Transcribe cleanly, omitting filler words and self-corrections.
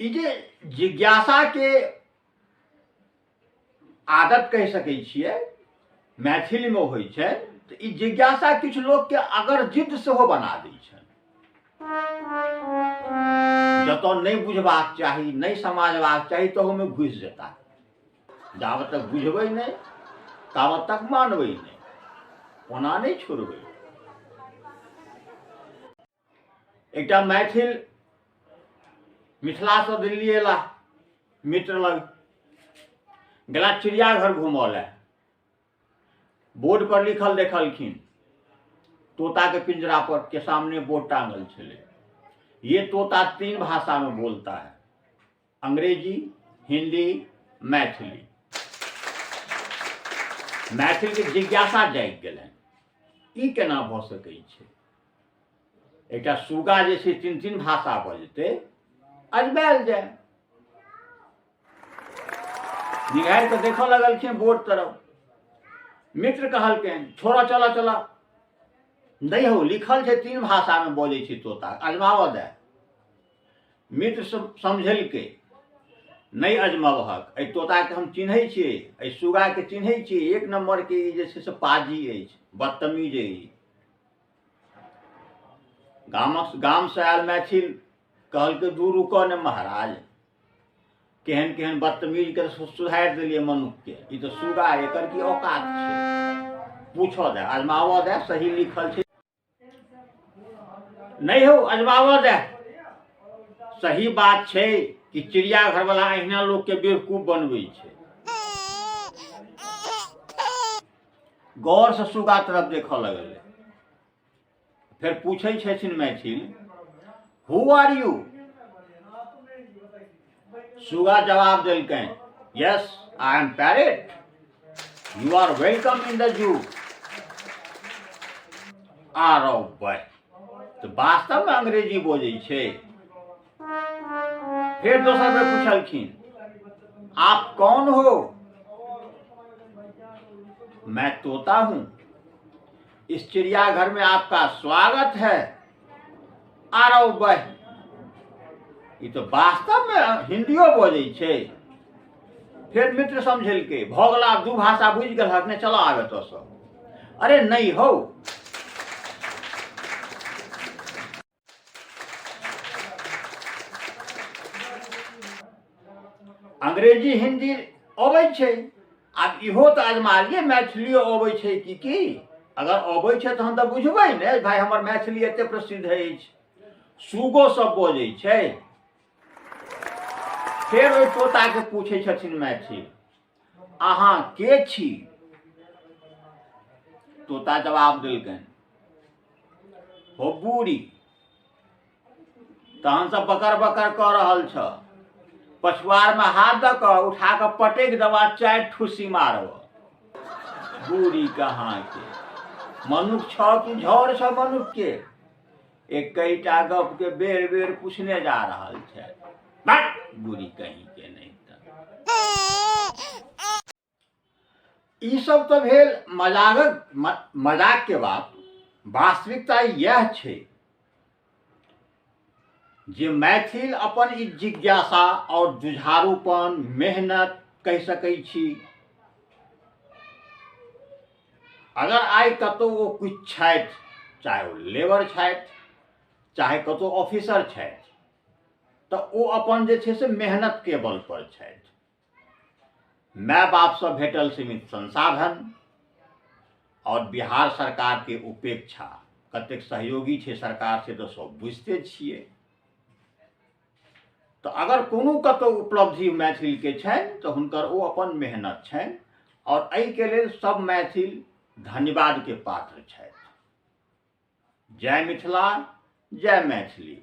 ई जे जिज्ञासाके आदत कहि सकै छियै मैथिलीमे होइ छै, तऽ ई जिज्ञासा किछु लोकके अगर जिद्द सेहो बना दै छै। जतऽ नहि बुझबाक चाही, नहि समाजबाक चाही, तहूमे घुसि जेता। जाबत तक बुझबै नहि ताबत तक मानबै नहि, ओना नहि छोड़बै। एकटा मैथिल मिथिलासँ दिल्ली अयला, मित्र लग गेला चिड़ियाघर घूमऽ लए। बोर्ड पर लिखल देखलखिन, तोता के पिंजरा पर के सामने बोर्ड टांगल छलै, ये तोता 3 भाषा में बोलता है, अंग्रेजी, हिंदी, मैथिली। मैथिल के जिज्ञासा जागि गेलनि, ई केना भऽ सकै छै? एकटा सुगा जे छै 3-3 भाषा बजतै, अजमायल जाय। निहारि कऽ देखऽ लगलखिन बोर्ड तरफ। मित्र कहलखिन, छोड़ऽ, चलऽ चलऽ, नहि हौ, लिखल छै 3 भाषामे बजै छै तोता, अजमाबऽ दे। मित्र सब समझेलकै, नहि अजमबहक, एहि तोताके हम चिन्है छियै, एहि सुगाके चिन्है छियै, 1 नम्बरके ई जे छै से पाजी अछि, बदतमीज अछि। गामसँ आयल मैथिल कहलकै, दू रुकऽ ने महाराज, केहन केहन बदतमीजके सुधारि देलियै मनुखके, ई तऽ सुगा, एकर की औकात छै, पूछऽ दे, अजमाबऽ दे, सही लिखल छै नहि हौ, अजमाबऽ दे। सही बात छै कि चिड़ियाघर वाला अहिना लोकके बेवकूफ बनबै छै। गौरसँ सुगा तरफ देखऽ लगलै। फेर पूछै छथिन मैथिल, हु आर यू? सुगा जवाब देलकनि, yes I am parrot, you are welcome in the zoo. आरो बह, तऽ वास्तवमे अंग्रेजी बजै छै। फेर दोसर बेर पूछलखिन, आप कौन हो? मैं तोता हूं, इस चिड़ियाघर में आपका स्वागत है। आरो बह, ई तऽ वास्तवमे हिंदियो बजै छै। फेर मित्र समझेलकै, भऽ गेल आब 2 भाषा बुझि गेलहक ने, चलऽ आब एतऽसँ। अरे नहि हौ, अंग्रेजी हिंदी अबै छै, आब इहो तऽ अजमा लिअ मैथिलियो अबै छै कि की। अगर अबै छै तहन तऽ बुझबै ने, भाय हमर मैथिली एते प्रसिद्ध अछि, सुगो सब बजै छै। फेर ओहि तोताके पूछै छथिन मैथिल, अहाँ के छी? तोता जवाब देलकनि, हो बूढ़ी, तहन सब बकर बकर कऽ रहल छ, पछुआरमे हाथ दऽ कऽ उठा कऽ पटकि देबा, 4 ठुसी मारब। बूढ़ी कहाँ के मनुख छ कि झोर छ मनुख के? एकैटा गप के बेर बेर पूछने जा रहल छै, बूढ़ी कहीं के नहीं। ई सब तऽ भेल मजाक के बात। वास्तविकता इएह छै जे मैथिल अपन ई जिज्ञासा और जुझारूपन, मेहनत कहि सकै छी, अगर आइ कतौ ओ किछु छथि, चाहे ओ लेबर छथि, चाहे कतौ ऑफिसर छथि, तऽ ओ अपन जे छै से मेहनत के बल पर छथि। माय बापसँ भेटल सीमित संसाधन और बिहार सरकारके उपेक्षा, कतेक सहयोगी छै सरकार से तऽ सब बुझिते छियै। तऽ अगर कोनो कतौ उपलब्धि मैथिलके छनि तऽ हुनकर ओ अपन मेहनत छनि, और एहिके लेल सब मैथिल धन्यवादके पात्र छथि। जय मिथिला, जय मैथिली।